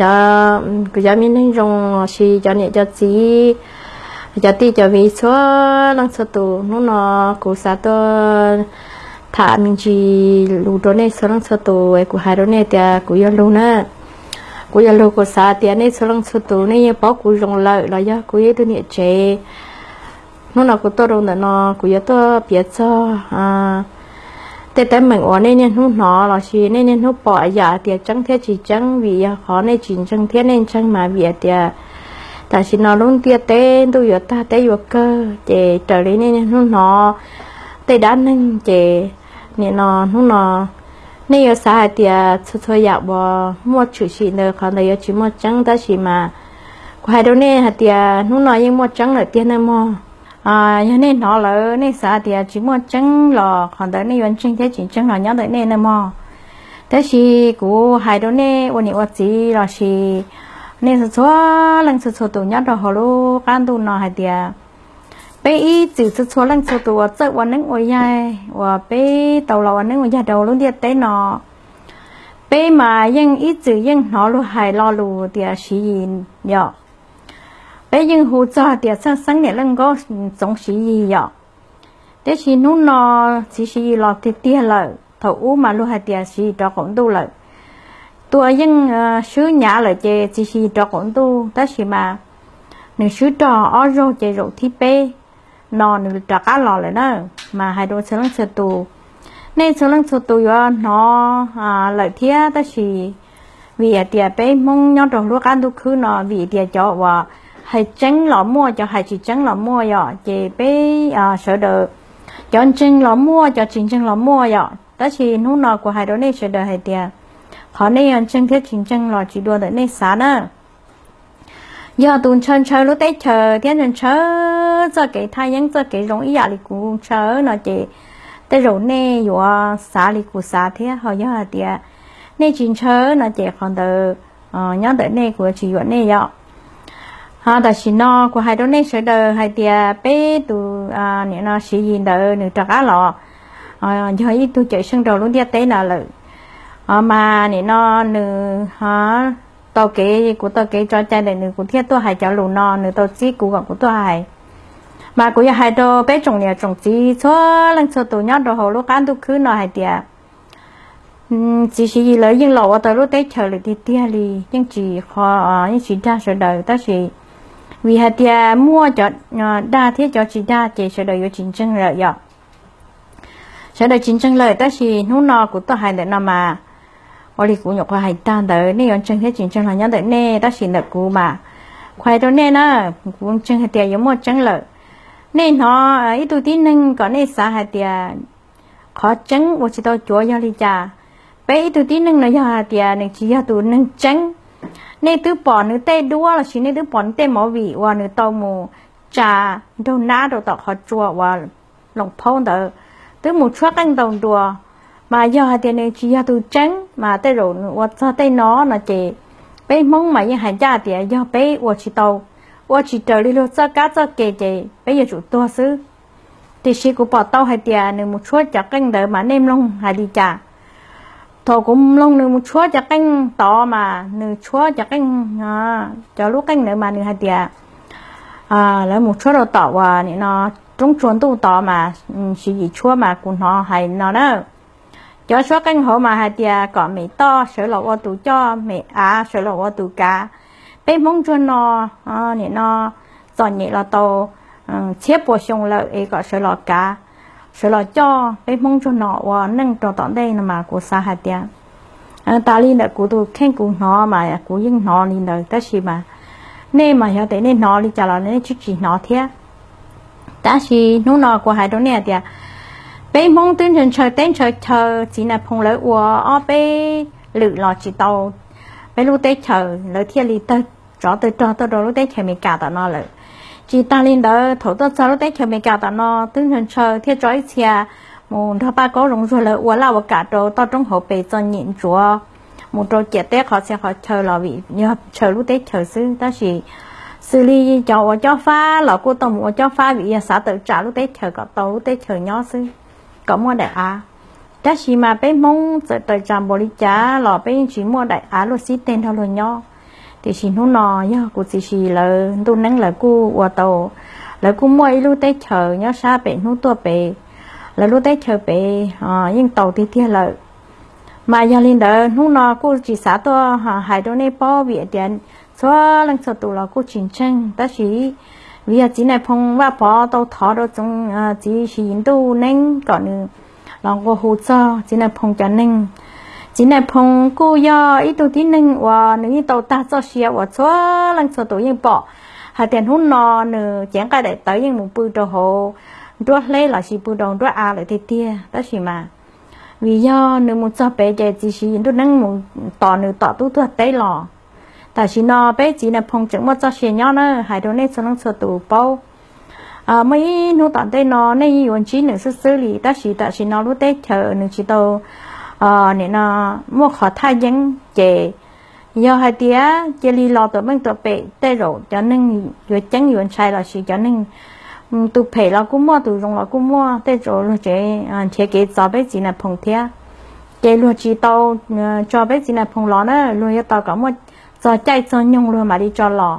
Cov, kuv cov me neeg zoo los sis cov niam cov txiv, cov tij cov viv txhua leej txhua tus, hnub no kuv xav tuaj tham me ntsis lus rau nej txhua leej txhua tus. Kuv hais rau nej tias kuv yog lus na, kuv yog lus kuv xav tias nej txhua leej txhua tus nej yeej paub kuv zoo lawm los yog kuv yog ib tug niam tsev. Hnub no kuv tuaj rau ntawm no kuv yuav tuaj piav txog tej teeb meem uas nej niaj hnub hnov los sis nej niaj hnub pom yam tias tseeb thiab tsis tseeb, vim yog qhov nej tsis ntseeg thiab nej ntseeg mas vim tias tam sim no lub ntiaj teb ntuj yuav tag teb yuav kawg ces raws li nej niaj hnub hnov tej dab neeg ces nim no hnub no nej yuav xav hais tias txhua txhua yam uas muaj tshwm sim ntawd qhov ntawd yuav tsis muaj tseeb, tab sis mas kuv hais rau nej hais tias hnub no yeej muaj tseeb lawm tiag nawb mog. Yog nej hnov lawm nej xav tias tsis muaj tseeb los qhov ntawd nej yuav ntseeg thiab tsis ntseeg los nyob ntawm nej nawb mog. Tab sis kuv hais rau nej ua niam ua txiv los sis nej txhua txhua leej txhua txhua tus nyob rau hauv lub qab ntuj no hais tias peb ib txwm txhua txhua leej txhua tus uas txawj ua neeb ua yaig uas peb tau los ua neeb ua yaig rau lub ntiaj teb no, peb mas yeej ib txwm yeej hnov luag hais lo lus tias Siv Yis yom. Peb yeej hu txog tias txheej xeeb niam leej nkauj Txoov Siv Yis yom. Tab sis hnub no txiv Siv Yis los tiag tiag lawm, thaum ub mas luag hais tias Siv Yis rov qaum ntuj lawm. Tua yeej swb nyav lawm ces txiv Siv Yis rov qaum ntuj, tab sis mas nws swb rog ob zaug ces zaum thib peb no nws rov qab los lawm na. Mas hais rau txhua leej txhua tus, nej txhua leej txhua tus yuav hnov lawm thiab, tab sis vim hais tias peb Hmoob nyob rau lub qab ntuj khwb no vim tias cov uas hais tseeb los muaj, cov hais tsis tseeb los muaj yom, ces peb sawv daws cov ntseeg los muaj, cov tsis ntseeg los muaj yom. Tab sis hnub no kuv hais rau nej sawv daws hais tias qhov nej yuav ntseeg thiab tsis ntseeg los tsis dua ntawm nej xav na. Yog tus ntshaw ntshaw lub teb chaws thiab ntshaw ntshaw txoj kev thaj yeeb txoj kev zoo ib yam li kuv ntshaw no ces tej zaum nej yuav xav li kuv xav thiab, ho yog hais tias nej tsis ntshaw no ces qhov ntawd nyob ntawm nej, kuv yuav tsis yuam nej yom. Ho tam sim no kuv hais rau nej sawv daws hais tias peb tus nim no Siv Yis ntawd nws rov qab los yog ib tug cawm seej rau lub ntiaj teb no lawm. Mas nim no nws tau kev, kuv tau kev tso cai ntawm nws kuv thiaj tuaj hais cov lus no, nws tau txib kuv kom kuv tuaj hais. Mas kuv yog hais rau peb tsoom niam tsoom txiv txhua leej txhua tus nyob rau hauv lub qab ntuj khwb no hais tias txiv Siv Yis lawv yeej los ua tau lub teb chaws lawm tiag tiag li, yeej tsis, yeej tsis dag sawv daws, tab sis vim hais tias muaj cov dag thiab cov tsis dag ces sawv daws yuav tsis ntseeg lawm yom. Sawv daws tsis ntseeg lawm, tab sis hnub no kuv tuaj hais ntawm no mas ua li kuv nyuam qhuav hais tag ntawd, nej yuav ntseeg thiab tsis ntseeg los nyob ntawm nej, tab sis ntawm kuv mas kuv hais rau nej na, kuv ntseeg hais tias yuav muaj tseeb lawm. Nej hnov ib tug tib neeg kom nej xav hais tias qhov tseeb ua tsis tau cuav yog li cas. Peb ib tug tib neeg no yog hais tias nws tsis yog tus neeg tseeb, nej twb pom nws tej duab los sis nej twb pom nws tej movie uas nws tau mus tsa nraug nab rau tom qhov tsua uas Loos Phaub ntawd, twb mus tshuab qeej ntaus nruas. Mas yog hais tias nws tsis yog tus tseeb mas tej zaum nws ua txog tej no no ces peb Hmoob mas yeej hais ncaj tias yog peb ua tsis tau, ua tsis raws li luag txoj kab txoj ke ces peb yuav tsum tuag xwb. Tiam sis kuv pom tau hais tias nws mus tshuab cov qeej ntawd mas nej mloog hais li cas. Thaum kuv mloog nws mus tshuab cov qeej tod mas nws tshuab cov qeej, cov lub qeej ntawd mas nws hais tias lawv mus tshuab rau tom uas nim no roob tsuag ntuj tod mas Siv Yis tshuab mas kuv hnov hais no na. Cov tshuab qeej hauv mas hais tias kom mem toj sawv los ua tus coj, mem av sawv los ua tus kav. Peb Hmoob ntsuag no nim no txom nyem los tau txhiab puas xyoo lawm es kom sawv los kav, sawv los coj peb Hmoob ntsuag no ua neej rau tom ntej no mas kuv xav hais tias tas li ntawm kuv tus kheej kuv hnov mas kuv yeej hnov li ntawd, tab sis mas nej mas yog tias nej hnov li cas los nej tsis tsis hnov thiab. Tab sis hnub no kuv hais rau nej hais tias peb Hmoob twb ntshaw ntshaw teb ntshaw chaw, txiv Nais Phoo lawv ua ob peb lwm los tsis tau, peb lub teb chaws lawv thiaj li tawg tsov tawg rog tuaj rau lub teb chaws Amelikas tom no lawm. Tsis tas li ntawd, thaum tuaj txog lub teb chaws Amelikas tom no twb ntshaw ntshaw thiaj tso ib txhia mus nrog Paj Kaub Zoov Zuag lawv ua laj ua kam rau toj roob hauv pes txom nyem ntsuav, mus rau ciam teb qhov txhia qhov chaw los vim yog ntshaw lub teb chaws xwb. Tab sis xws li cov ua cob fab los kuj tau mus ua cob fab vim yog xav tawm tsam lub teb chaws kom tau lub teb chaws nyob xwb, kom muaj daim av. Tab sis mas peb Hmoob txawm tawm tsam npaum li cas los peb yeej tsis muaj daim av luaj xib teg nrog luag nyob. Tiam sis hnub no yog kuv txiv si lawv ntuj neeb lawv kuj ua tau, lawv kuj muaj ib lub teb chaws nyob sab pem hnub tuaj pem, lawv lub teb chaws pem yeej tau tiag tiag lawm. Mas yog li ntawd hnub no kuj tsis xav tuaj hais rau nej paub vim tias txhua leej txhua tus los kuj tsis ntseeg, tab sis vim yog txiv Nais Phoo Vaj Pov tau thov rau txiv si ntuj neeb kom nws los nqua hu txog txiv Nais Phoo cov neeg. Txiv Nais Phoo kuj yog ib tug tib neeg uas nws yeej tau tag txoj sia uas txhua leej txhua tus yeej pom hais tias hnub no nws cev nqaij daim tawv yeej mus pw rau hauv nruab hleb los sis pw rau nruab av lawm tiag tiag, tab sis mas vim yog nws mus txog pem ces txiv si ntuj neeb mus tos nws tom tub tuag teb los. Tam sim no peb txiv Nais Phoo tseem muaj txoj sia nyob na, hais rau nej txhua leej txhua tus paub. Muaj ib hnub tom ntej no nej yeej yuav ntsib nws xwb xwb li, tab sis tam sim no lub teb chaws nws tsis tau nim no muaj qhov thaj yeeb ces yog hais tias cia li los tuam meej tuam pem tej zaum cov neeg yuav ceeb yuav ntshai los sis cov neeg tus phem los kuj muaj, tus zoo los kuj muaj, tej zaum luag tsev nrhiav kev txov peb txiv Nais Phoo thiab. Ces luag tsis tau tso peb txiv Nais Phoo los na, luag yuav tos kom muaj txog caij txog nyoog luag mam li tso los.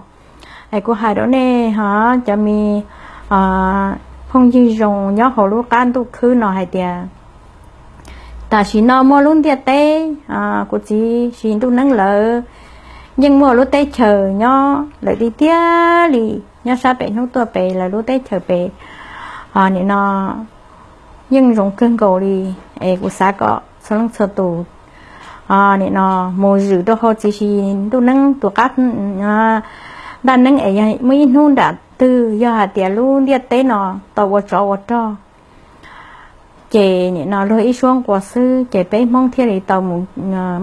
Es kuv hais rau nej ho cov me phooj ywg zoo nyob hauv lub qab ntuj khwb no hais tias tam sim no muaj lub ntiaj teb, kuv txiv si ntuj neeb lawv yeej muaj lub teb chaws nyob lawm tiag tiag li, nyob sab pem hnub tuaj pem lawv lub teb chaws pem nim no yeej zoo kawg nkaus li. Es kuv xav kom txhua leej txhua tus nim no mus zwm rau hauv txiv si ntuj neeb tus qab ntaj neeb es yog muaj ib hnub nram twg yog hais tias lub ntiaj teb no tau ua tsov ua rog ces nim no luag ib suab nqua xwb ces peb Hmoob thiaj li tau mus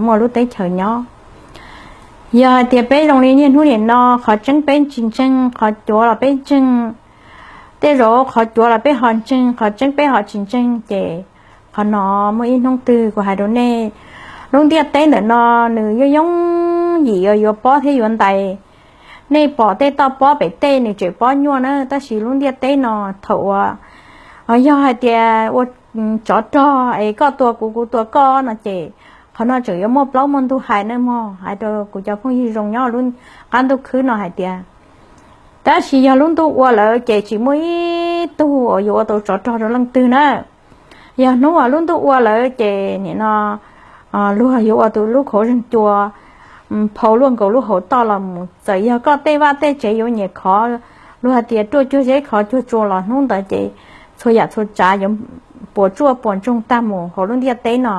muaj lub teb chaws nyob. Yog hais tias peb zoo li niaj hnub nim no qhov tseeb peb tsis ntseeg, qhov cuav los peb ntseeg, tej zaum qhov cuav los peb ho ntseeg, qhov tseeb peb ho tsis ntseeg ces qhov no muaj ib hnub twg kuv hais rau nej, lub ntiaj teb ntawm no nws yooj yooj yim yuav pob thiab yuav ntais. Nej pom tej toj pob pem tej nws tseem pob nyuaj na, tab sis lub ntiaj teb no thaum uas yog hais tias ua tsov rog es koj tua kuv kuv tua koj no ces qhov no tseem yuav muaj plaub muaj ntug hais na mog, hais rau kuv cov phooj ywg zoo nyob lub qab ntuj khwb no hais tias tab sis yog lub ntuj ua lawm ces tsis muaj ib tug uas yuav ua tau tsov rog rau leej twg na. Yog hnub uas lub ntuj ua lawm ces nim no luag yuav ua tus lub qhov zeeg cua phau luaj nkaus lub hauv toj los mus, txawm yog koj tej vaj tej tsev yuav nyias khov, luag hais tias ruaj cuag zeb khov cuag tsua los hnub ntawd ces txhua yam txhua tsav yuav puas tsuaj puas ntsoog tag mus hauv lub ntiaj teb no.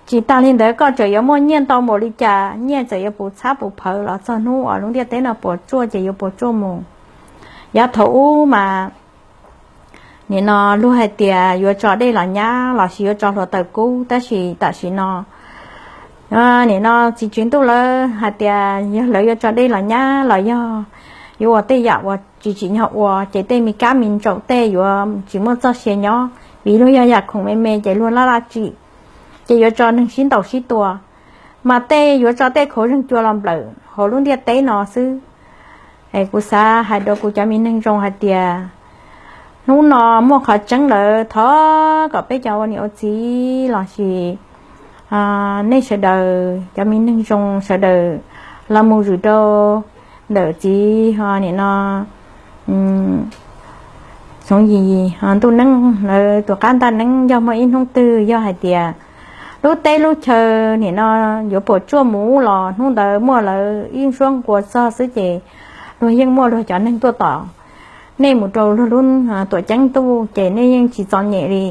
Tsis tas li ntawd koj tseem yuav muaj nyiaj ntau npaum li cas, nyiaj txawm yuav puv txhab puv phawv los txog hnub uas lub ntiaj teb no puas tsuaj ces yuav puas tsuaj mus. Yav thaum ub mas nim no luag hais tias yuav tso dej los nyab los sis yuav tso hluav taws kub, tab sis tam sim no nim no txiv tswv ntuj lawv hais tias yog lawv yuav tso dej los nyab los yog yuav ua tej yam uas tsis tsim nyog ua ces tej me kab me ntsaum tej yuav tsis muaj txoj sia nyob vim luag yog yam khoom me me ces luag laj laj tsim, ces yuav tso neeg sib ntaus sib tua, mas tej yuav tso tej qhov zeeg cua los nplawm hauv lub ntiaj teb no xwb. Es kuv xav hais rau kuv cov me neeg zoo hais tias hnub no muaj qhov tseeb lawm, thov kom peb cov ua niam ua txiv los sis nej sawv daws cov me neeg zoo sawv daws los mus zwm rau ntawm txiv nim no Txoov Yim ntuj neeb lawv tus qab ntaj neeb, yog muaj ib hnub twg yog hais tias lub teb lub chaw nim no yuav puas tsuaj mus los hnub ntawd muaj lawv ib suab nqua txog xwb ces luag yeej muaj luag cov neeg tuaj tom nej mus rau luag lub tuam ceeb ntuj ces nej yeej tsis txom nyem li.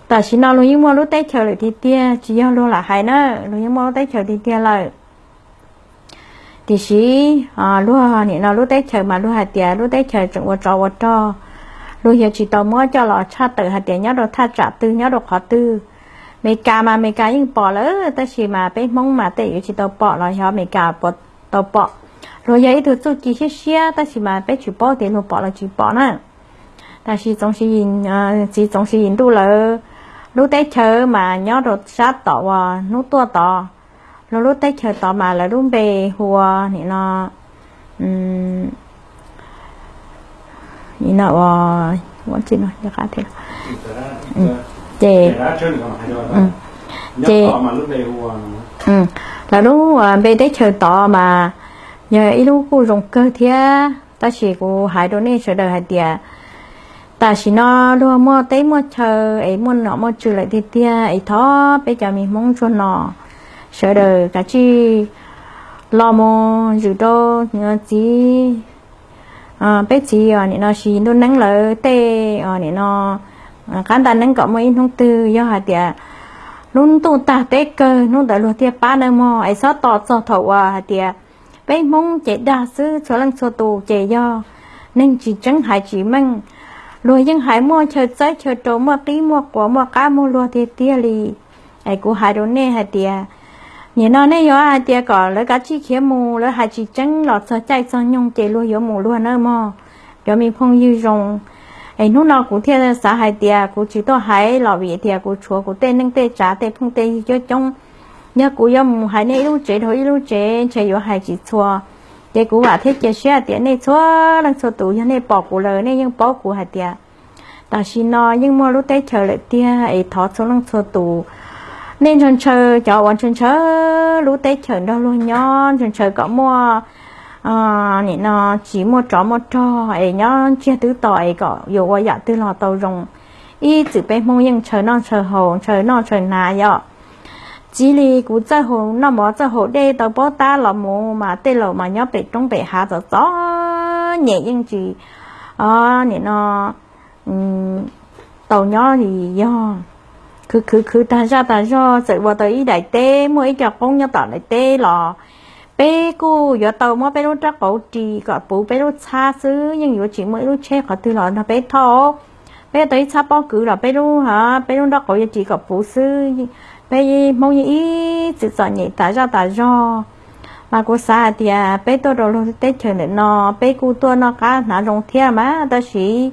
Tam sim no luag yeej muaj lub teb chaws lawm tiag tiag, tsis yog luag lam hais na, luag yeej muaj lub teb chaws tiag tiag lawm. Tiam sis luag nim no lub teb chaws mas luag hais tias lub teb chaws tseem ua tsov ua rog, luag yuav tsis tau muab coj los tshaj tawm hais tias nyob rau thaj tsam twg nyob rau qhov twg. Amelikas mas Amelikas yeej pom lawm, tab sis mas peb Hmoob mas tej yuav tsis tau pom los yog Amelikas puas tau pom. Luag yog ib tug txuj ci siab siab, tab sis mas peb tsis paub tias luag pom los tsis pom na. Tab sis txiv Txoov Siv Yim ntuj lawv lub teb chaws mas nyob rau sab tom uas hnub tuaj tod, luag lub teb chaws tod mas lawv lub npe hu ua nim no ces, ces lawv lub npe teb chaws tod mas yog ib lub kuj zoo kawg thiab. Tab sis kuv hais rau nej sawv daws hais tias tam sim no luag muaj teb muaj chaw es muaj nom muaj tswv lawm tiag tiag es thov peb cov me Hmoob ntsuag no sawv daws kav tsij los mus zwm rau txiv, peb txiv os, nim no Siv Yis Ntuj Neeb lawv tej, nim no qab ntaj neeb kom muaj ib hnub twg yog hais tias lub ntuj tag teb kawg hnub ntawd luag thiaj pab nawb mog. Es txhob tos txog thaum uas hais tias peb Hmoob ces dag xwb, txhua leej txhua tus ces yog neeg tsis tseeb hais tsis meej. Luag yeej hais muaj chaw txawb chaw rau, muaj qib muaj quas, muaj qab muaj luag tiag tiag li. Es kuv hais rau nej hais tias nim no nej yuav hais tias kom lawv kav tsij khiav mus, lawv hais tsis tseeb los txog caij txog nyoog ces luag yuav mus luag nawb mog, cov me phooj ywg zoo. Es hnub no kuv thiaj xav hais tias kuv tsis tuaj hais los vim tias kuv tshuav kuv tej neej tej tsav tej phooj tej ywg coob coob. Yog kuv yuav mus hais nej ib lub tsev dhau ib lub tsev ntshe yuav hais tsis txhua. Ces kuv vam thiab cia siab tias nej txhua leej txhua tus yog nej pom kuv lawm nej yeej paub kuv hais tias tam sim no yeej muaj lub teb chaws lawm tiag es thov txhua leej txhua tus nej ntshaw ntshaw cov uas ntshaw ntshaw lub teb chaws nrog luag nyob, ntshaw ntshaw kom muaj, nim no tsis muaj tsov muaj rog es nyob ntsiag twb to es kom yuav ua yam twg los tau zoo. Ib txwm peb Hmoob yeej ntshaw noj ntshaw haus, ntshaw noj ntshaw hnav yom. Txiv li kuv txawj haus noj mov txawj haus dej tau paub tab los mus mas tej laus mas nyob pem roob pem hav txom txom nyem yeej tsis, nim no tau nyob li yog khwv khwv khwv tag zaj tag zog, txawm ua tau ib daim teb muaj ib co qoob nyob tom daim teb los peb kuj yuav tau muab peb lub rab qauv ris kom puv peb lub txhab xwb, yeej yuav tsis muaj ib lub tsheb qhov twg los nrog peb thauj. Peb tau ib txhab pob kws los peb lub, peb lub nraub qaum yuav ris kom puv xwb. Peb Hmoob yeej ib txwm txom nyem tas zaj tas zog. Mas kuv xav hais tias peb tuaj rau lub teb chaws ntawm no, peb kuj tuaj noj qab hnav zoo thiab mas tab sis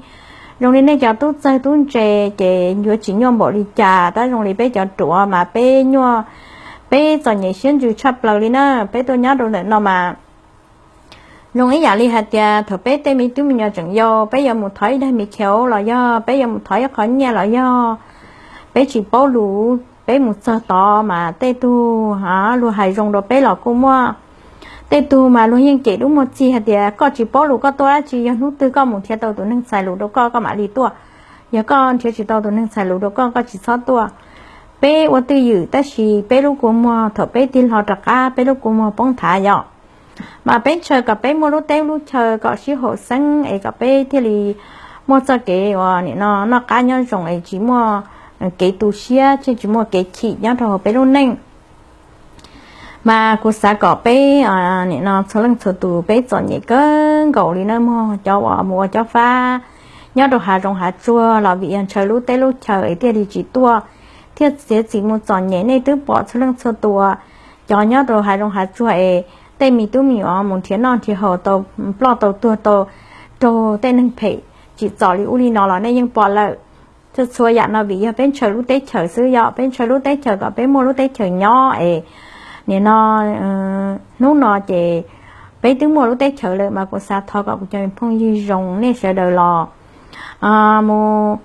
zoo li nej cov tub txawg tub ntse ces yuav tsis nyuaj npaum li cas, tab zoo li peb cov ruam mas peb nyuaj, peb txom nyem siab ntsws tshaj plaws li na. Peb tuaj nyob rau ntawm no mas zoo ib yam li hais tias thaum peb tej me tub me nyuam tseem yau, peb yuav mus thov ib daig me khiav los yog peb yuav mus thov ib qho nyiaj los yog peb tsis paub lus, peb mus txog tod mas tej tug luag hais zoo rau peb los kuj muaj. Tej tug mas luag yeej cem dub muag txig hais tias koj tsis paub lus koj tuaj dab tsi, yog hnub twg koj mus nrhiav tau tus neeg txhais lus rau koj koj mam li tuaj, yog koj nrhiav tsis tau tus neeg txhais lus rau koj koj tsis txhob tuaj. Peb ua twj ywm tab sis peb lub kua muag thaum peb tig hlo rov qab peb lub kua muag poob nthav yom. Mas peb ntshaw kom peb muaj lub teb lub chaw kom sib haum xeeb es kom peb thiaj li muaj txoj kev uas nim no noj qab nyob zoo es tsis muaj kev tu siab thiab tsis muaj kev chim nyob rau hauv peb lub neej. Mas kuv xav kom peb nim no txhua leej txhua tus peb txom nyem kawg nkaus li nawb mog, cov uas mus ua cob fab nyob rau hav zoov hav tsuag los vim yog ntshaw lub teb lub chaw es thiaj li tsis tuaj, thiaj txiav txim mus txom nyem. Nej twb pom txhua leej txhua tus cov nyob rau hav zoov hav tsuag es tej me tub me nyuam mus nrhiav noj nrhiav haus tau ploj tau tuag tau raug tej neeg phem tsim txom li ub li no los nej yeej pom lawm. Txhua txhua yam no vim yog peb ntshaw lub teb chaws xwb, yog peb ntshaw lub teb chaws kom peb muaj lub teb chaws nyob es nim no hnub no ces peb twb muaj lub teb chaws lawm mas kuv xav thov kom kuv cov phooj ywg zoo nej sawv daws los mus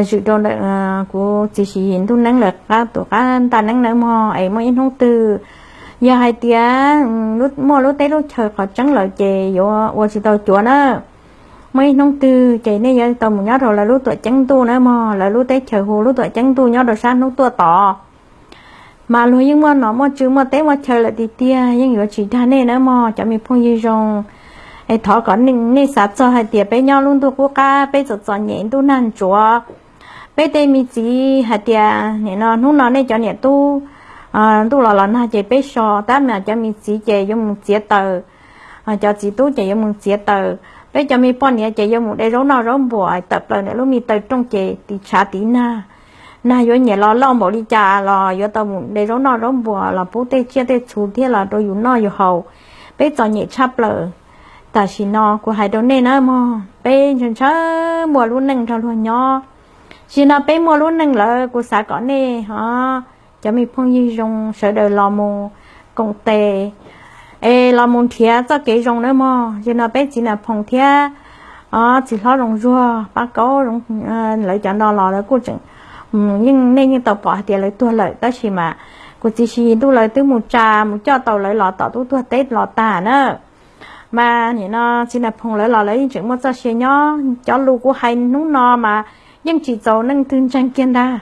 zwm rau ntawm kuv txiv Siv Yis Ntuj Neeb lawv qab tus qab ntaj neeb nawb mog. Es muaj ib hnub twg yog hais tias muaj lub teb lub chaw qhov tseeb lawm ces yuav ua tsis tau cuav na. Muaj ib hnub twg ces nej yuav tau mus nyob rau lawv lub tuam ceeb ntuj nawb mog, lawv lub teb chaws hu lub tuam ceeb ntuj nyob rau sab hnub tuaj tod. Mas luag yeej muaj nom muaj tswv muaj teb muaj chaw lawm tiag tiag, yeej yuav tsis dag nej nawb mog cov me phooj ywg zoo. Es thov kom nej xav txog hais tias peb nyob lub ntuj qub qab, peb txom txom nyem ntuj nag ntsuav, peb tej me txiv hais tias nim no hnub no nej cov niam tub ntuj los los nag ces peb so, tab mas cov me txiv ces yuav mus txiav taws, cov txiv tub ces yuav mus txiav taws, peb cov me poj niam ces yuav mus de zaub noj zaub npuas tawm plaws ntawm lub me taw rooj ces tiv tshav tiv nag. Nag yuav nyiam los lauj npaum li cas los yuav tau mus de zaub noj zaub npuas los pub tej tsiaj tej txhu thiab los rau yus noj yus haus. Peb txom nyem tshaj plaws. Tam sim no kuv hais rau nej nawb mog, peb ntshaw ntshaw muaj lub neej nrog luag nyob. Tam sim no peb muaj lub neej lawm, kuv xav kom nej ho cov me phooj ywg zoo sawv daws los mus koom tes es los mus nrhiav txoj kev zoo nawb mog. Tam sim no peb txiv Nas Phoom thiab txiv hlob Zoo Zuag, Pab Kaub, lawv cov no los lawv kuj tseem, yeej nej yeej tau pom hais tias lawv tuag lawm tab sis mas kuv txiv Siv Yis Ntuj lawv twb mus tsa mus coj tau lawv los tom tub tuag teb los tag na. Mas nim no txiv Nas Phoom lawv los lawv yeej tseem muaj txoj sia nyob. Cov lus kuv hais hnub no mas yeej tsis txaus neeg twg ntseeg kiag ntag.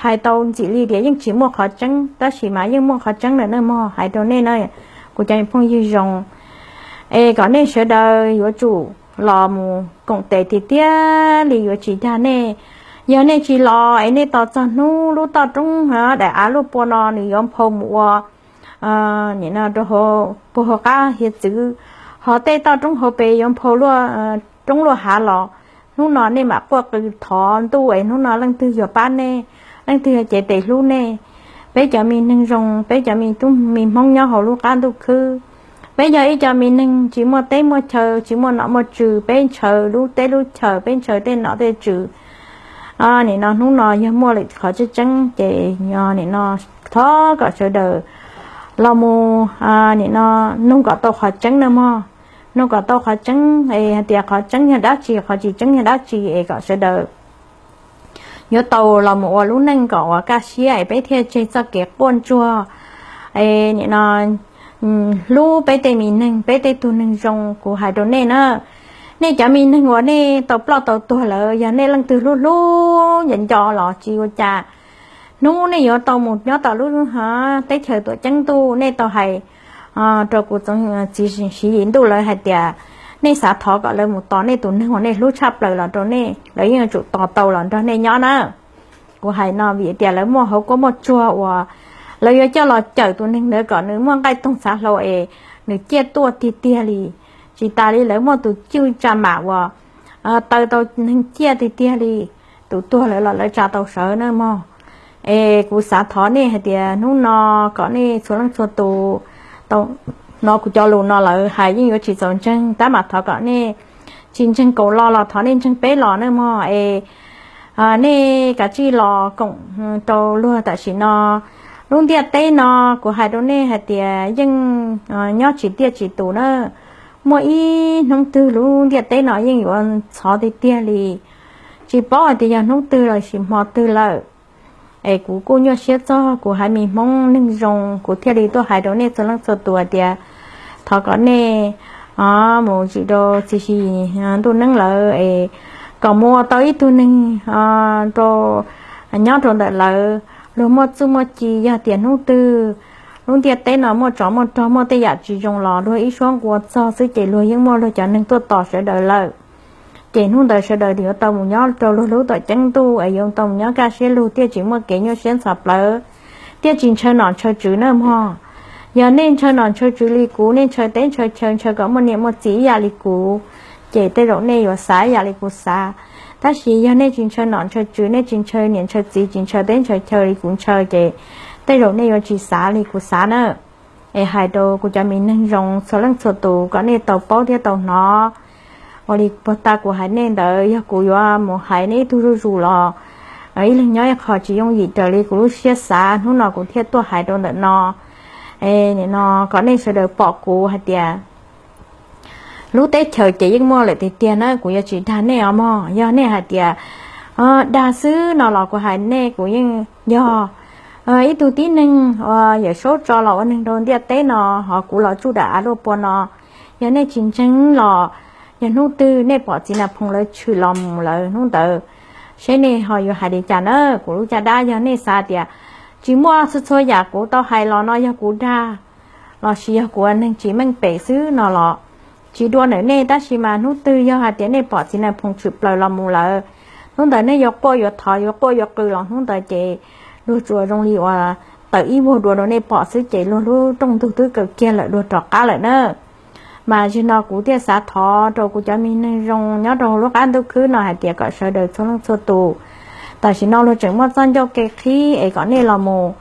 Hais tau ntxim li tias yeej tsis muaj qhov tseeb, tab sis mas yeej muaj qhov tseeb lawm na mog, hais rau nej na, kuv cov phooj ywg zoo. Es kom nej sawv daws yuav tsum los mus koom tes tiag tiag li, yuav tsis dag nej. Yog nej tsis los es nej tos txog hnub lub toj roob daim av luaj pua no nws yuav nphau mus ua nim no rau puag hauv qab hiav txwv, ho tej toj roob hauv pes yuav nphau roob luaj hav los, hnub no nej mam quaj qw thov ntuj es hnub no leej twg yuav pab nej, leej twg yuav cev tes hlub nej. Peb cov me neeg zoo, peb cov me tub me hmoob nyob hauv lub qab ntuj khwb, peb yog ib co me neeg tsis muaj teb muaj chaw, tsis muaj nom muaj tswv, peb ntshaw lub teb lub chaw, peb ntshaw tej nom tej tswv. Nim no hnub no yog muaj lawm qhov tseeb tseeb ces nim no thov kom sawv daws los mus nim no nug kom tau qhov tseeb na mog. Nug kom tau qhov tseeb es hais tias qhov tseeb yog dab tsi, qhov tsis tseeb yog dab tsi es kom sawv daws yuav tau los mus ua lub neej kom uas kaj siab es peb thiaj tseg txoj kev quaj ntsuag. Es nim no hlub peb tej me neeg, peb tej tug neeg zoo, kuv hais rau nej na, nej cov me neeg uas nej tau ploj tau tuag lawm, yog nej leej twg hlub hlub nco nco los tsis ua cas, hnub nej yuav tau mus nyob tom lub teb chaws tuam ceeb ntuj. Nej tau hais rau kuv txiv Siv Yim Ntuj lawv hais tias nej xav thov kom lawv mus tos nej tus neeg uas nej hlub tshaj plaws los rau nej, lawv yeej yuav tsum tos tau los nrog nej nyob na. Kuv hais no vim tias lawv muaj hauv kuab muaj tsuag uas lawv yuav coj los cawm tus neeg ntawd kom nws muaj nqaij toog txhav hlau es nws ciaj tuaj tiag tiag li. Tsis tas li lawv muaj tus cwj tsa mam uas taw tau neeg ciaj tiag tiag li, tus tuag lawm los lawv tsa tau sawv na mog. Es kuv xav thov nej hais tias hnub no kom nej txhua leej txhua tus, no kuv cov lus no lawv hais yeej yuav tsis txaus ntseeg tab mas thov kom nej tsis ntseeg kaum lo los thov nej ntseeg peb los na mog. Es nej kav tsij los koom rau luag tam sim no. Lub ntiaj teb no kuv hais rau nej hais tias yeej nyob tsis tiaj tsis tus na. Muaj ib hnub twg lub ntiaj teb no yeej yuav ntxhov tiag tiag li. Tsis paub hais tias yog hnub twg los sis hmo twg lawm. Es kuv kuj nyuaj siab txog kuv haiv me Hmoob neeg zoo, kuv thiaj li tuaj hais rau nej txhua leej txhua tus hais tias thov kom nej mus tsim rau txiv Siv Yim Ntuj Neeb lawv es kom mus ua tau ib tug neeg rau, nyob rau ntawm lawv, luag muaj txuj muaj ci. Yog tias hnub twg lub ntiaj teb no muaj tsov muaj rog muaj tej yam tsis zoo los luag ib suab nqua txog xwb ces luag yeej muaj luag cov neeg tuaj tos sawv daws lawm. Ces hnub ntawd sawv daws yuav tau mus nyob rau luag lub tuam ceeb ntuj es yuav tau mus nyob kaj siab lug thiaj tsis muaj kev nyuaj siab ntxhov plawv, thiaj tsis ntshaw nom ntshaw tswv na mog. Yog nej ntshaw nom ntshaw tswv li kuv, nej ntshaw teb ntshaw chaw, ntshaw kom muaj niam muaj txiv ib yam li kuv, ces tej zaum nej yuav xav ib yam li kuv xav. Tab sis yog nej tsis ntshaw nom ntshaw tswv, nej tsis ntshaw niam ntshaw txiv, tsis ntshaw teb ntshaw chaw li kuv ntshaw ces tej zaum nej yuav tsis xav li kuv xav na. Es hais rau kuv cov me neeg zoo txhua leej txhua tus kom nej tau paub thiab tau hnov. Ua li puag ta kuv hais nej ntawd yog kuv yuav mus hais nej ib tug zuj zus los ib leeg nyob ib qho tsis yooj yim raws li kuv lub siab xav, hnub no kuv thiaj tuaj hais rau ntawm no. Es nim no kom nej sawv daws pom kuv hais tias lub teb chaws ces yeej muaj lawm tiag tiag na, kuv yuav tsis dag nej os mog. Yog nej hais tias dag xwb no los kuv hais nej, kuv yeej yog ib tug tib neeg uas Yawm Saub tso los ua neeg rau ntiaj teb no, ho kuv los tsuj daim av luaj pua no. Yog nej tsis ntseeg los yog hnub twg nej pom txiv Nas Phoom lawv tshwm los mus lawm hnub ntawd seb nej ho yuav hais li cas na. Kuv lub caj dab, yog nej xav tias tsis muaj txhua txhua yam kuv tau hais los no yog kuv dag lossis yog kuv ua neeg tsis meej pem xwb no los tsis dua ntawm nej, tab sis mas hnub twg yog hais tias nej pom txiv Nas Phoom tshwm plaws los mus lawm, hnub ntawd nej yuav quaj yuav thov yuav quaj yuav qw los hnub ntawd ces luag tsuas zoo li uas tawm ib vuag dua rau nej pom xwb ces luag lub rooj ntug twb kaw kiag lawm, luag rov qab lawm na. Mas zaum no kuv thiaj xav thov rau kuv cov me neeg zoo nyob rau hauv lub qab ntuj khwb no hais tias kom sawv daws txhua leej txhua tus, tam sim no luag tseem muaj txoj ncauj kev qhib es kom nej los mus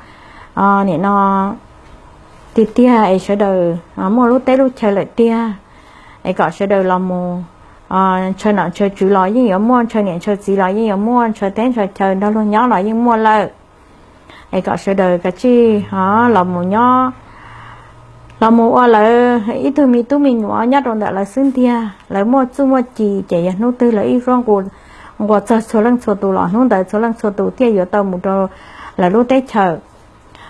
nim no tiag tiag es sawv daws muaj lub teb lub chaw lawm tiag, es kom sawv daws los mus ntshaw nom ntshaw tswv los yeej yuav muaj, ntshaw niam ntshaw txiv los yeej yuav muaj, ntshaw teb ntshaw chaw nrog luag nyob los yeej muaj lawm. Es kom sawv daws kav tsij los mus nyob, los mus ua lawv ib tug me tub me nyuam nyob rau ntawm lawv xwb ntiag. Lawv muaj txuj muaj ci ces yog hnub twg lawv ib suab nqua txog txhua leej txhua tus los hnub ntawd txhua leej txhua tus thiaj yuav tau mus rau lawv lub teb chaws.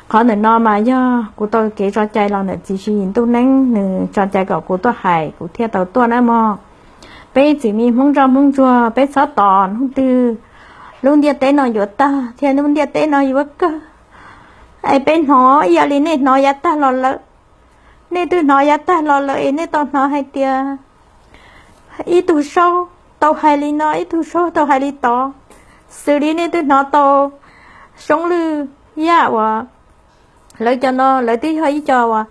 Qhov ntawm no mas yog kuv tau kev tso cai los ntawm txiv Siv Yis Ntuj Neeb, nws tso cai kom kuv tuaj hais kuv thiaj tau tuaj nawb mog. Peb txwm me Hmoob nroj Hmoob ntsuag peb txhob tos hnub twg lub ntiaj teb no yuav tag thiab lub ntiaj teb no yuav kawg. Es peb hnov ib yam li nej hnov yav tag los lawm. Nej twb hnov yav tag los lawm es nej tau hnov hais tias ib tug saub tau hais li no, ib tug saub tau hais li tod, xws li nej twb hnov tau Soob Lwj Yaj uas lawv cov no lawv twb yog ib co uas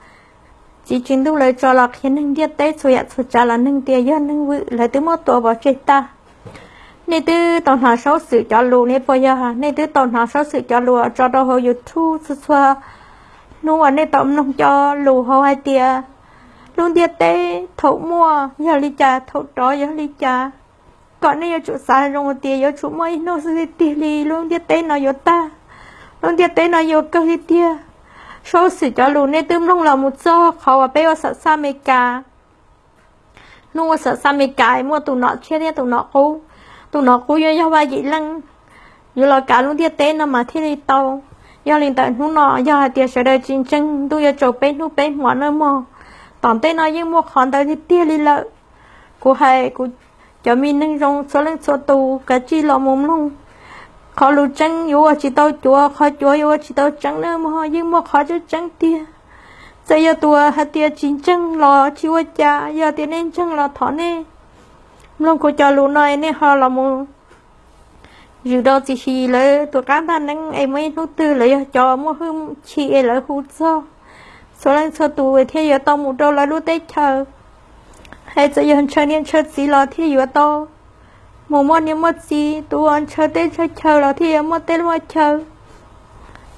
txiv Tswv Ntuj lawv tso los qhia neeg ntiaj teb txhua yam txhua tsav los neeg tias yog neeg vwm lawv twb muab tua pov tseg tag. Nej twb tau hnov Saub Xwm cov lus ne puas yog? Nej twb tau hnov Saub Xwm cov lus tso rau hauv YouTube txhua txhua hnub uas nej tau mloog cov lus hauv hais tias lub ntiaj teb thaum muaj yog li cas, thaum rov yog li cas, kom nej yuav tsum xav zoo tias yuav tsum muaj ib hnub xwb tiag tiag li lub ntiaj teb no yuav tag, lub ntiaj teb no yuav kawg li tiag. Saub Xwm cov lus nej twb mloog los mus txog qhov uas peb ua xam xaj Amelikas. Hnub ua xam xaj Amelikas muaj tus nom tshiab thiab tus nom qub, tus nom qub yuav yog Vaj Yim Leej, yuav los kav lub ntiaj teb no mas thiaj li tau. Yog li ntawd hnub no yog hais tias sawv daws tsis ntseeg ntuj yuav tsaus peb hnub peb hmo nawb mog. Tom ntej no yeej muaj qhov ntawd tiag tiag li lawm. Kuv hais kuv cov me neeg zoo txhua leej txhua tus kav tsij los mus mloog. Qhov lus tseeb yuav ua tsis tau cuav, qhov cuav yuav ua tsis tau tseeb nawb mog, yeej muaj qhov tseeb tseeb tiag. Txawm yog tus hais tias tsis ntseeg los tsis ua cas, yog tias nej ntseeg los thov nej mloog kuv cov lus no es nej ho los mus zwm rau txiv Siv Yis lawv tus qab ntaj neeb es muaj ib hnub twg lawv yog cov muaj hwj chim es lawv hu txog txhua leej txhua tus thiaj yuav tau mus rau lawv lub teb chaws. Es txawm yog ntshaw niam ntshaw txiv los thiaj yuav tau mus muaj niam muaj txiv, tus uas ntshaw teb ntshaw chaw los thiaj yuav muaj teb muaj chaw.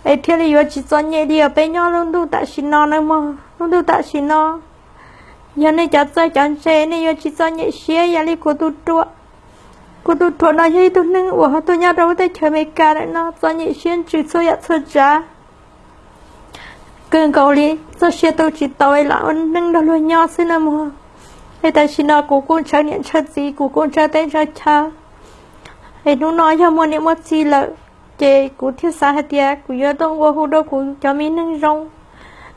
Es thiaj li yuav tsis txom nyem li os peb nyob lub ntuj tam sim no nawb mog. Lub ntuj tam sim no yog nej cov txawj cov ntse nej yuav tsis txom nyem siab ib yam li kuv tus ruam. Kuv tus ruam no yog ib tug neeg uas tuaj nyob rau lub teb chaws Amelikas lawm no txom nyem siab ntsws txhua yam txhua tsav kawg nkaus li, txoj sia tu tsis tau es lam ua neej nrog luag nyob xwb nawb mog. Es tam sim no kuv kuj ntshaw niam ntshaw txiv, kuv kuj ntshaw teb ntshaw chaw. Es hnub no yog muaj niam muaj txiv lawm, ces kuv thiaj xav hais tias kuv yuav tuaj ua hu rau kuv cov me neeg zoo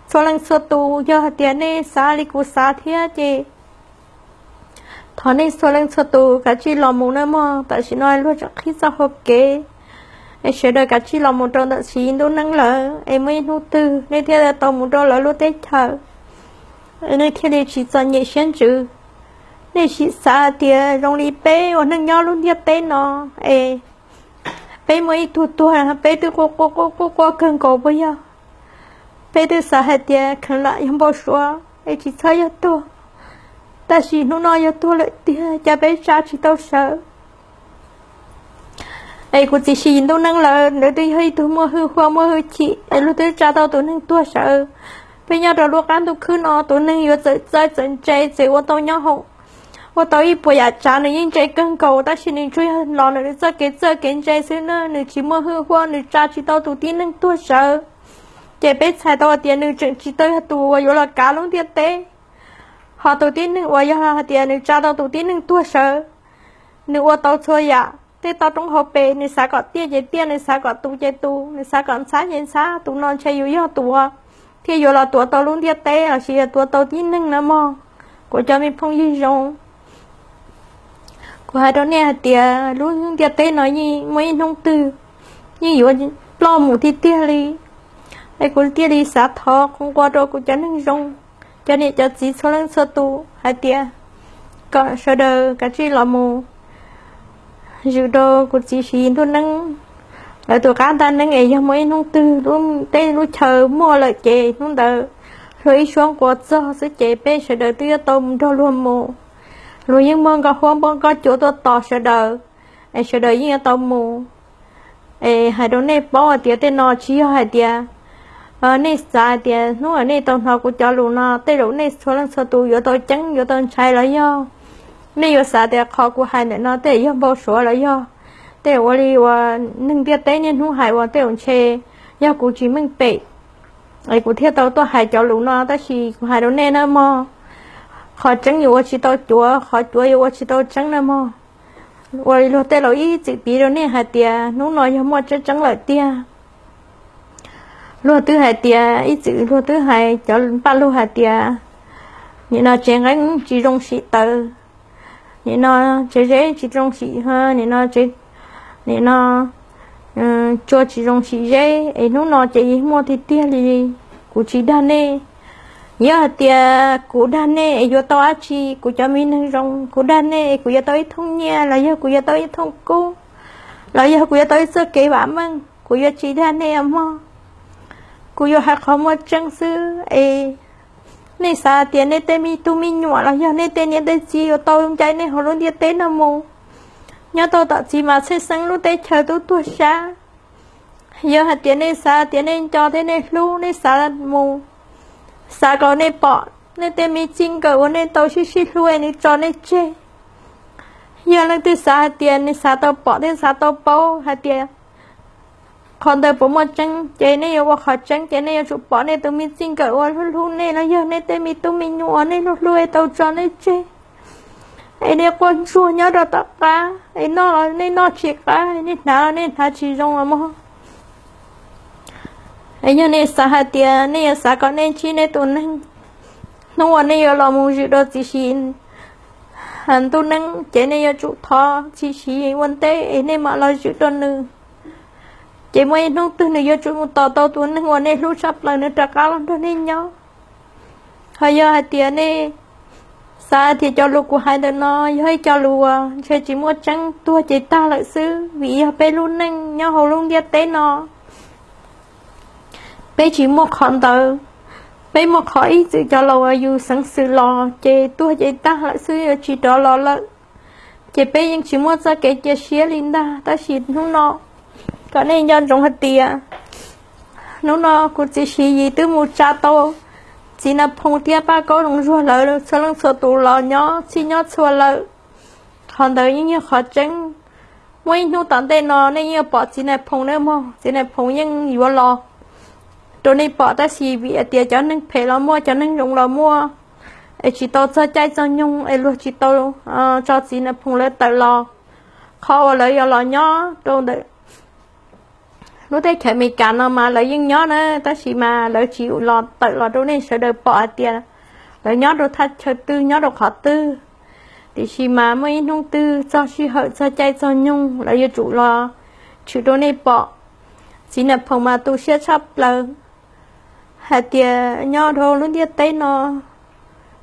txhua leej txhua tus, yog hais tias nej xav li kuv xav thiab ces thov nej txhua leej txhua tus kav tsij los mus nawb mog. Tam sim no luag tseem qhib txoj hau kev, es sawv daws kav tsij los mus rau ntawm Siv Yis Ntuj Neeb lawm es muaj ib hnub twg nej thiaj tau mus rau lawv lub teb chaws, nej thiaj li tsis txom nyem siab ntsws. Nej sim xav hais tias zoo li peb ua neej nyob lub ntiaj teb no es peb muaj ib tug tuag peb twb quaj quaj quaj quaj kawg nkaus puas yog? Peb twb xav hais tias kheev lam yog npau suav es tsis txhob yog tuag, tab sis hnub no yog tuag lawm tiag cas peb tsa tsis tau sawv. Es kuv txiv Siv Yis Ntuj Neeb lawv, lawv twb yog ib tug muaj hwj huam muaj hwj chim es luag twb tsa tau tus neeg tuag sawv. Peb nyob rau lub qab ntuj khwb no tus neeg yuav txawm txawj txawm ntse txawm ua tau nyob hoom, ua tau ib puas yam tsav nws yeej ntse kawg nkaus tab sis nws tsuas yog los ntawm nws txoj kev txawj kev ntse xwb na, nws tsis muaj hwj huam, nws tsa tsis tau tus tib neeg tuag sawv. Ces peb txhais tau tias nws tseem tsis tau yog tus uas yuav los kav lub ntiaj teb. Ho tus tib neeg uas yog hais tias nws tsa tau tus tib neeg tuag sawv, nws ua tau txhua yam, tej toj roob hauv pes nws xav kom tiaj ces tiaj, nws xav kom tu ces tu, nws xav kom ntxhab ces ntxhab, tus no ntshe yuav yog tus uas thiaj yuav los tuav tau lub ntiaj teb lossis yog tuav tau tib neeg na mog. Kuv cov me phooj ywg zoo, kuv hais rau nej hais tias lub ntiaj teb no yeej muaj ib hnub twg yeej yuav ploj mus tiag tiag li. Es kuv thiaj li xav thov qhov nqua rau kuv cov neeg zoo, cov niam cov txiv txhua leej txhua tus hais tias kom sawv daws kav tsij los mus zwm rau kuv txiv Siv Yis Ntuj Neeb lawv tus qab ntaj neeb es yog muaj ib hnub twg lub teb lub chaw muaj lawm ces hnub ntawd luag ib suab nqua txog xwb ces peb sawv daws twb yuav tau mus nrog luag mus. Luag yeej muaj nkauj huab npauj nkauj cuav tuaj tos sawv daws, es sawv daws yeej yuav tau mus. Es hais rau nej paub hais tias tej no tsis yog hais tias nej xav hais tias hnub uas nej tau hnov kuv cov lus no tej zaum nej txhua leej txhua tus yuav tau ceeb yuav tau ntshai los yog nej yuav xav tias qhov kuv hais ntawm no tej yog npau suav los yog tej ua li uas neeg ntiaj teb niaj hnub hais uas tej zaum ntshe yog kuv tsis meej pem es kuv thiaj tau tuaj hais cov lus no, tab sis kuv hais rau nej nawb mog, qhov tseeb yuav ua tsis tau cuav, qhov cuav yuav ua tsis tau tseeb nawb mog. Ua li luag tej laus ib txwm piv rau nej hais tias hnub no yog muaj tseeb tseeb lawm tiag. Luag twb hais tias, ib txwm luag twb hais cov paj lug hais tias, nim no tsev nqeeb tsis zoo sim taws, nim no tsev zeb tsis zoo sim, nim no, nim no tsua tsis zoo sim zeb, es hnub no ces yeej muaj tiag tiag li. Kuv tsis dag nej. Yog hais tias kuv dag nej es yuav tau dab tsi? Kuv cov me neeg zoo, kuv dag nej es kuv yuav tau ib thooj nyiaj los yog kuv yuav tau ib thooj kub, los yog kuv yuav tau ib txoj kev vam meej? Kuv yuav tsis dag nej os mog. Kuv yuav hais qhov muaj tseeb xwb es nej xav tias nej tej me tub me nyuam los yog nej tej niam tej txiv yuav tau ncaim nej hauv lub ntiaj teb no mus nyob tau tom txiv mas txhej xeeb lub teb chaws twb tuag sab. Yog hais tias nej xav tias nej nco thiab nej hlub, nej xav mus, xav kom nej pom nej tej me txij nkawm uas nej tau sib sib hlub es nws tso nej tseg. Yog leej twg xav hais tias nws xav tau pom thiab xav tau paub hais tias qhov ntawd puas muaj tseeb, ces nej yuav ua qhov tseeb, ces nej yuav tsum pom nej tus me txij nkawm uas hlub hlub nej los yog nej tej me tub me nyuam uas nej hlub hlub es tau tso nej tseg, es nej quaj ntsuag nyob rau tom qab es noj los nej noj tsis qab, nej hnav los nej hnav tsis zoo los mog. Es yog nej xav hais tias nej yuav xav kom nej ntsib nej tus neeg hnub uas nej yuav los mus zwm rau txiv siv ntuj neeb, ces nej yuav tsum thov txiv siv ua ntej es nej mam los zwm rau nws. Ces muaj ib hnub twg nws yuav tsum mus tos tau tus neeg uas nej hlub tshaj plaws nws rov qab los nrog nej nyob. Ho yog hais tias nej xav tias cov lus kuv hais ntawm no yog ib co lus uas ntshe tsis muaj tseeb, tuag ces tag lawm xwb, vim yog peb lub neej nyob hauv lub ntiaj teb no peb tsis muaj qhov ntawd. Peb muaj qhov ib txwm cov laus uas yus xeev xwm los ces tuag ces tag lawm xwb, yuav tsis rov los lawm. Ces peb yeej tsis muaj txoj kev cia siab li ntag. Tab sis hnub no kom nej nco ntsoov hais tias hnub no kuv txiv Siv Yis twb mus tsa tau txiv Nas Phoos thiab Paj Kaub Zoov Zuag lawv txhua leej txhua tus los nyob txhij nyob txhua lawm. Qhov ntawd yeej yog qhov tseeb. Muaj ib hnub tom ntej no nej yeej yuav pom txiv Nas Phoos nawb mog. Txiv Nas Phoos yeej yuav los rau nej pom, tab sis vim hais tias cov neeg phem los muaj, cov neeg zoo los muaj, es tsis tau txog caij txog nyoog es luag tsis tau tso txiv Nas Phoos lawv tawm los. Qhov uas lawv yuav los nyob rau ntawm lub teb chaws Amelikas no mas lawv yeej nyob na, tab sis mas lawv tsis los tawm los rau nej sawv daws pom hais tias lawv nyob rau thaj chaw twg, nyob rau qhov twg. Tiam sis mas muaj ib hnub twg txog sij hawm txog caij txog nyoog lawv yuav tsum los tshwm rau nej pom. Txiv Nas Phoos mas tu siab tshaj plaws hais tias nyob rau lub ntiaj teb no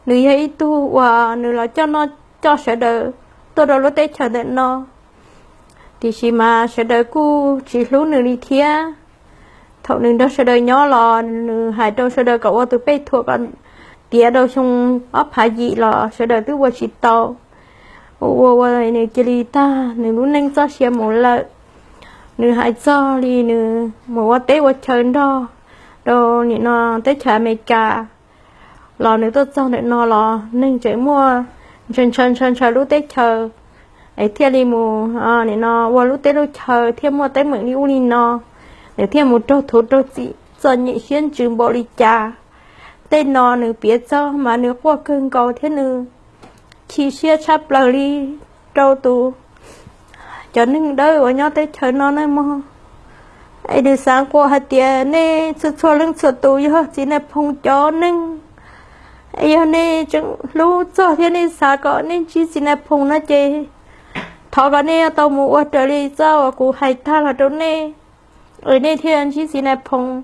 nws yog ib tug uas nws los coj noj coj sawv daws tuaj rau lub teb chaws ntawm no. Tiam sis mas sawv daws kuj tsis hlub nws li thiab. Thaum nws nrog sawv daws nyob los nws hais rau sawv daws kom ua tus pej thuam kom tiav rau xyoo ob phav yim los sawv daws twb ua tsis tau. Ua ua ua nws cia li tag nws lub neej txoj sia mus lawm. Nws hais txog li nws mus ua teb ua chaw nrog rau nim no teb chaws Amelikas los nws tuaj txog ntawm no los neeg tseem muaj ntshaw ntshaw ntshaw ntshaw lub teb chaws, es thiaj li mus nim no ua lub teb lub chaw thiaj muaj teeb meem li ub li no. Nws thiaj mus raug thuv raug txim txom nyem siab ntsws npaum li cas. Tej no nws piav txog mas nws quaj kawg nkaus thiab nws chim siab tshaj plaws li rau tus cov neeg dawb uas nyob teb chaws no na mog. Es nws xav nqua hais tias nej txhua txhua leej txhua tus yog txiv Nas Phoos cov neeg, es yog nej tseem hlub txog thiab nej xav kom nej ntsib txiv Nas Phoos no ces thov kom nej tau mus ua raws li txoj uas kuv hais tag los rau nej, es nej thiaj ntsib txiv Nas Phoos.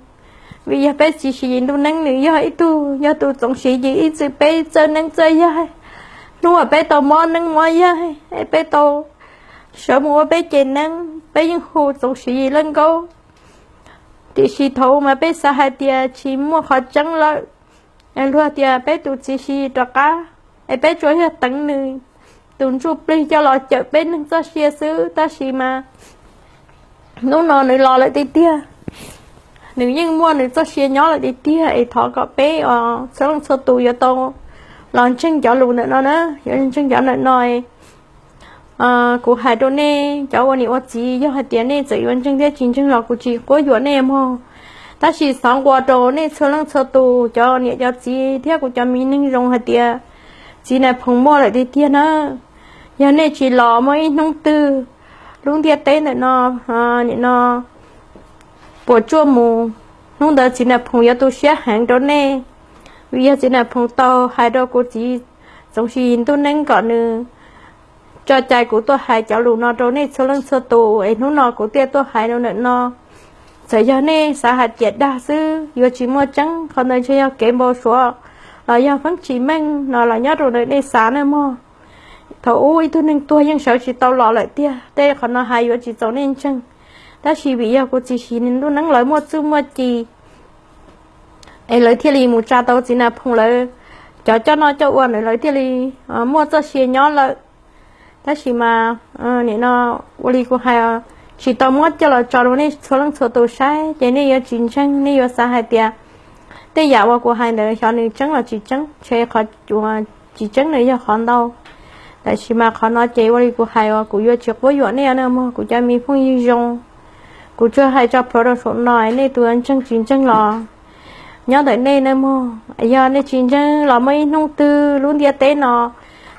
Vim yog peb txiv Siv Yis ntuj neeb nws yog ib tug yog tus Txoov Siv Yis ib txwm peb txawj neeb txawj yaig. Hnub uas peb tau mob neeb mob yaig es peb tau sawv mus ua peb cev neeb peb yeej hu Txoov Siv Yis lawv nkaub. Tiam sis thaum mas peb xav hais tias tsis muaj qhov tseeb lawm, luag tias peb tus txiv Siv Yis rov qab, es peb tsuas yog teev nws tus ntsuj plig coj los cawm peb neeg txoj sia xwb, tab sis mas hnub no nws los lawm tiag tiag. Nws yeej muaj nws txoj sia nyob lawm tiag tiag, es thov kom peb os txhua leej txhua tus yuav tau los ntseeg cov lus ntawm no na, yuav ntseeg cov ntawm no. Kuv hais rau nej cov ua niam ua txiv, yog hais tias nej txawm yuav ntseeg thiab tsis ntseeg los kuv tsis quab yuam nej mog. Tab sis xav nqua rau nej txhua leej txhua tus, cov niam cov txiv thiab kuv cov me neeg zoo hais tias txiv Nas Phoos muaj lawm tiag tiag na. Yog nej tsis los muaj ib hnub twg lub ntiaj teb ntawm no, nim no puas tsuaj mus Hnub ntawd Txiv Nas Phoom yuav tu siab heev rau nej, vim yog Txiv Nas Phoom tau hais rau kuv txiv Txoov Siv Yis ntuj neeb kom nws tso cai kuv tuaj hais cov lus no rau nej txhua leej txhua tus, es hnub no kuv thiaj tuaj hais rau ntawm no. Txawm yog nej xav hais tias dag xwb yuav tsis muaj tseeb, qhov ntawd ntshe yog kev npau suav los yog feeb tsis meej no los nyob rau ntawm nej xav na mog. Thaum ub ib tug neeg tuag yeej sawv tsis tau los lawm tiag, tej qhov no hais yuav tsis txaus nej ntseeg. Tab sis vim yog kuv txiv Siv Yis ntuj neeb lawv muaj txuj muaj ci, es lawv thiaj li mus tsa tau Txiv Nas Phoom lawv cov coj noj coj ua ntawd, lawv thiaj li muaj txoj sia nyob lawm. Tab sis mas nim no ua li kuv hais, tsis tau muab coj los tso rau nej txhua leej txhua tus saib, ces nej yuav tsis ntseeg, nej yuav xav hais tias tej yam uas kuv hais ntawd xyov nws tseeb los tsis tseeb, ntshe qhov uas tsis tseeb nws yog qhov ntau. Tab sis mas qhov no ces ua li kuv hais uas kuv yuav tsis quab yuam nej na mog kuv cov me phooj ywg zoo. Kuv tsuas hais tso plhuav rau saum no, nej tus ntseeg tsis ntseeg los nyob ntawm nej na mog. Yog nej tsis ntseeg los muaj ib hnub twg lub ntiaj teb no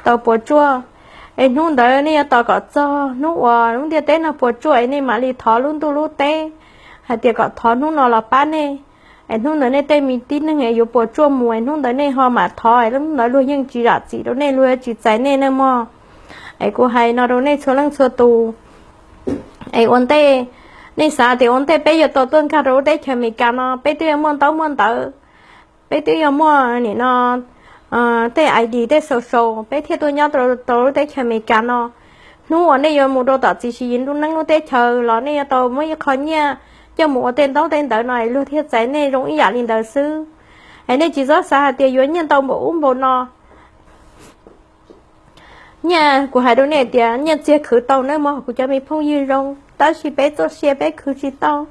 tau puas tsuaj, es hnub ntawd nej yuav tos kom txog hnub uas lub ntiaj teb no puas tsuaj es nej mam li thov lub ntuj lub teb hais tias kom thov hnub no los pab nej. Es hnub ntawd nej tej me tib neeg es yuav puas tsuaj mus, es hnub ntawd nej ho mam thov, es hnub ntawd luag yeej tsis zam txim rau nej, luag tsis txais nej na mog. Es kuv hais no rau nej txhua leej txhua tus. Es ua ntej, nej xav tias ua ntej peb yuav tau tuaj nkag rau lub teb chaws Amelikas no, peb twb yuav muaj ntaub muaj ntawv, peb twb yuav muaj nim no tej ID tej social, peb thiaj tuaj nyob rau lub teb chaws Amelikas no. Hnub uas nej yuav mus rau tom txiv Siv Yis ntuj neeb lub teb chaws los nej yuav tau muab ib qho nyiaj coj mus ua tej ntaub tej ntawv no es luag thiaj txais nej zoo ib yam li ntawd xwb. Es nej tsis txhob xav hais tias yuav nyiaj ntau npaum ub npaum no. Nyiaj, kuv hais rau nej tias nyiaj txiag khwv tau nawb mog kuv cov me phooj ywg zoo, tab sis peb txoj sia peb khwv tsis tau.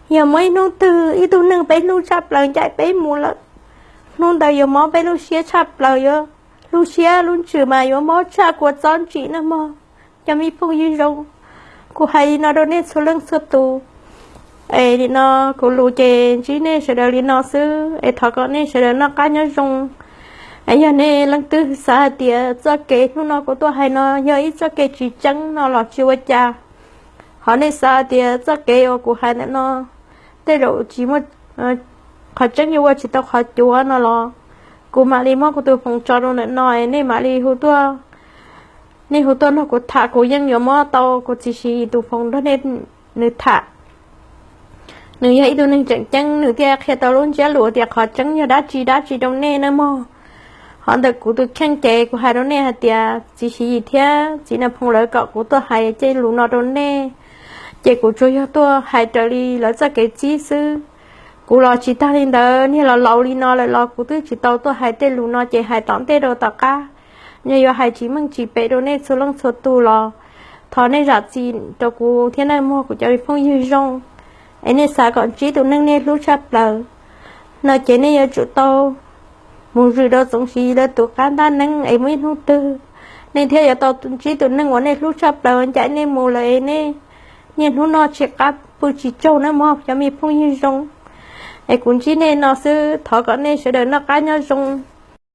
Yog muaj ib hnub twg ib tug neeg peb hlub tshaj plaws ncaim peb mus lawm, hnub ntawd yuav mob peb lub siab tshaj plaws, yuav lub siab lub ntsws mas yuav mob tshaj kua txob ntsim nawb mog cov me phooj ywg zoo. Kuv hais li no rau nej txhua leej txhua tus. Es nim no kuv lus ces ntsib nej sawv daws li no xwb, es thov kom nej sawv daws noj qab nyob zoo. Es yog nej leej twg xav hais tias txoj kev hnub no kuv tuaj hais no yog ib txoj kev tsis tseeb no los tsis ua cas, ho nej xav hais tias txoj kev uas kuv hais ntawm no tej zaum tsis muaj qhov tseeb, yuav ua tsis tau qhov cuav no los kuv mam li muab kuv tus foos tso rau ntawm no, nej mam li hu tuaj, nej hu tuaj nrog kuv tham, kuv yeej yuav muab tau kuv txiv Siv Yis tus foos nrog nej nws tham. Nws yog ib tug neeg tseem ceeb, nws thiaj qhia tau lub ntsiab lus tias qhov tseeb yog dab tsi dab tsi rau nej nawb mog. Ho ntawm kuv tus kheej ces kuv hais rau nej hais tias txiv Siv Yis thiab txiv Nas Phoom lawv kom kuv tuaj hais tej lus no rau nej, ces kuv tsuas yog tuaj hais raws li lawv txoj kev txib xwb. Kuv los tsis tag li ntawd, niag los laus li no lawm los kuv twb tsis tau tuaj hais tej lus no, ces hais tom ntej rau tom qab, yog yuav hais tsis meej tsis pem rau nej txhua leej txhua tus los thov nej zam txim rau kuv thiab nawb mog kuv cov phooj ywg zoo. Es nej xav kom ntsib tus neeg nej hlub tshaj plaws no ces nej yuav tsum tau mus zwm rau Txoov Siv Yis lawv tus qab ntaj neeb, es muaj ib hnub twg nej thiaj yuav tau ntsib tus neeg uas nej hlub tshaj plaws ncaim nej mus lawm, nej niaj hnub noj tsis qab pw tsis tsaug nawb mog cov me phooj ywg zoo. Es kuv ntsib nej no xwb, thov kom nej sawv daws noj qab nyob zoo.